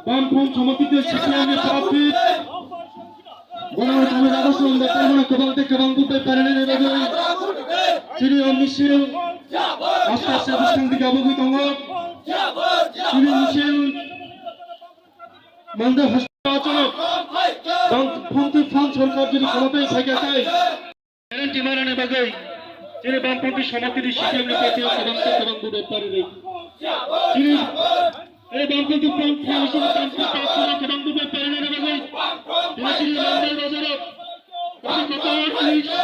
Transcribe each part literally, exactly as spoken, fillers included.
Bamfront Samotito C P I M ni prarthi Gwnang Rajaswrang Debbarmano kwbang tei kwbang bubai parinani bagwi chini o misil aste aste bwskang digi abugwi tongo. Chini misil mangda hasteo achalo. Bamfront Front Sarkar jodi khwnathai phaikha tai. Guarantee manani bagwi chini Bamfront Samotito C P I M ni prarthi kwbang tei kwbang bubai parinai. Chini, eh, Bamfront Front Front Samotito kwbang bubai parinani bagwi chini chini Mandai bazaro kotor police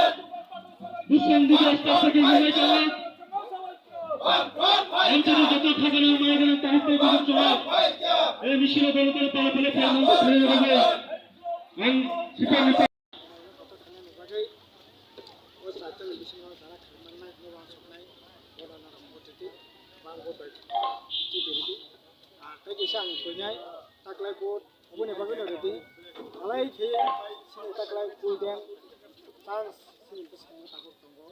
bwskang digi aste aste khe hinwi tongo. Amchini joto khajana maya gana tahuk tei bujuk chwla. Eh, misilo dole dole pale pale khlai mangkha khlaina bagwi ang C P I M ni kotor khlaina bagwi o chaitalni bisingo jara khaimannai, no wansuknai, bono norok motiti, bangbo bai tibiridi. Ah, tei kisa ang koinai, taklai bo oboni bagwino ridi. Alai khe sini taklai golden chance sini bwskango tabuk tongo.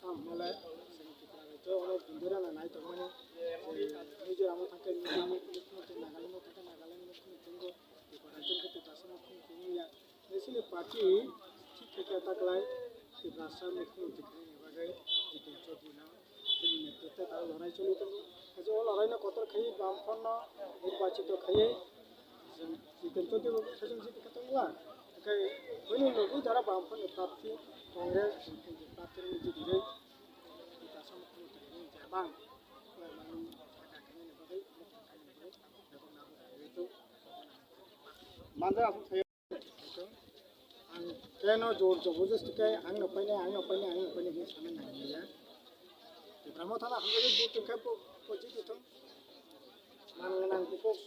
Tamo hwnle chwng Tripura rajyo ono bundui rana nai tongmani, je Mizoram o thangkhe Mizoram ni mukhyamantri, Nagaland o thangkhe Nagaland ni mukhyamantri wngkha, Tripura rajyo wngkhe Tiprasa mukhyamantri wngya. Nini chini party thik khe khe taklai Tiprasa mukhyamantri khainani bagwi Jiten Chaudhary no bini netritwe ta lorai choli tongo. Kaisa o lorai no kotor khaiwi Bamfront no nirbachito khaiwi Jiten Chaudhary bo session jiti khe tongo. Hwnkhe bini logi jara Bamfront ni party Congress ni party ni jiti rwi Tiprasa mukhyamantri ni jabang khlaimani saka khainani bagwi bebak nabo khlaiwi tongo. Manjak aswk sai. Ang keno jor jobor josti khe ang no painai, ang no painai, ang no painai hinwi sanai nang liya. Tipramo thana hamjagwi vote tongkhe bo, bo jiti thung. Man gwnang bukhuk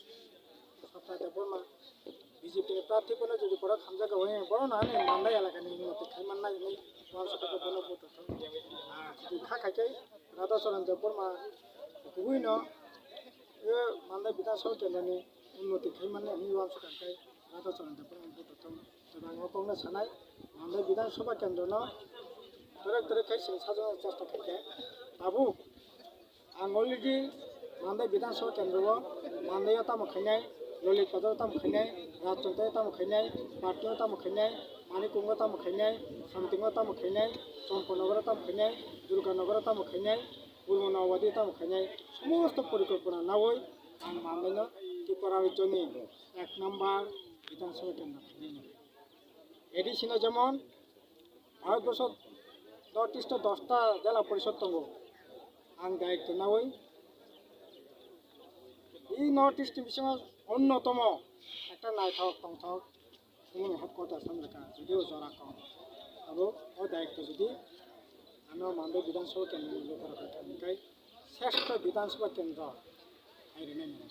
Sapna Debbarma B J P ni prarthi bono jodi borok hamjakgo hwnwi bono no ani Mandai elakani unnoti khai mannai hinwi uansukha khe bono vote tongthung. Ah, jodi kha khai khe Radhacharan Debbarma kubui no, eh, Mandai Bidhan Sabha kendroni unnoti khai mannai hinwi uansukha khe Radhacharan Debbarma vote tong. Tei ang o kokno sanai, Mandai Bidhan Sabha kendrono twrwk twrwk khai chwng sajwkna chesta khaikha. Tabuk ang already Mandai Bidhan Sabha kendro o Mandai o tamo khainai, Lolik Bazar o tamo khainai, Rajchontai o tamo khainai, Patni o tamo khainai, Manikung o tamo khainai, Samting o tamo khainai, Champanagar o tamo khainai, Durganagar o tamo khainai, Purbo Nowadi o tamo khainai, somosto porikolpona naui ang Mandai no Tripura rajyoni ek number Bidhan Sabha kendro khainai. A D C no jemon Bharatborso North East o dosta jela porishod tongo. Ang daitto naui i North East ni bisingo onnotomo ekta naithok tongthok chumui headquarters wng kha, jodiyo jora kom. Abo o daitto jodi ano Mandai Bidhan Sabha kendro ni loge rok kha, hwnkhai sreshto Bidhan Sabha kendro hai rwnai nini.